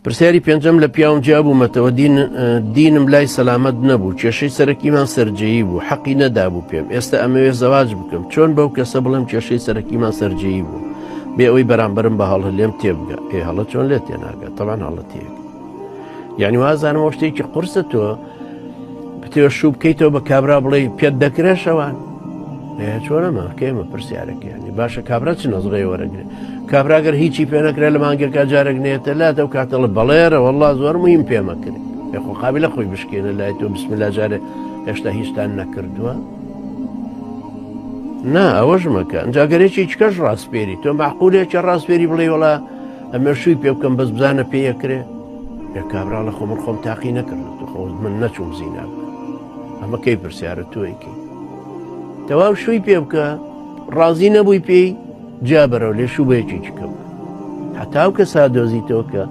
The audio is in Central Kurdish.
پرسیاری پێنجەم لە پیاوم جیابوومەتەوە دین دینم لای سەلامەت نەبوو کێشەی سەرەکیمان سەرجەیی بوو حەقی نەدابوو پێم ئێستا ئەمەوێ زەواج بکەم چۆن بەو کەسە بڵێم کێشەی سەرەکیمان سەرجەیی بوو بێ ئەوەی بەرامبەرم بە هەڵە لێم تێبگە ئێ هەڵە چۆن لێ تێناگە تەوان هەڵە تێک یعنی وازانم ئەو شتێکی قورسە تۆ بتەوە شوو بکەیتەوە بە کابرا بڵێ پێت دەکرێ شەوان چۆنەمە کێمە پرسیارەکە ینی باشە کابرا چ نەزڕێ وەرەگرێ کابراگەر هیچی پێ نەکرێت لە مانگێکا جارێک نێتە لات ئەو کاتەڵە بەڵێرە والله زۆر مهم پێمەکرێت خۆ قابلە خۆی بشکێنە لای تۆ بسم الله جارێ هێشتا هیچتان نەکردووە نا ئەوەش مەکە ئەنجاگەرێکی چکەش ڕاستپێری تۆ معقولێکی ڕاستپێری بڵێ وڵا ئەمە شووی پێ بکەم بەس بزانە پێیەکرێ لە کابرا لە خۆ من خۆم تاقی نەکرد تو خۆ من نەچوم زینا بکەم ئەمە کەی پرسیارە تۆیکی تەواو شووی پێ بکە ڕازی نەبووی پێی جیا بەرەو لێ شوو بە یەکێکی کەم هەتاو کە سادۆزیتەوە کە.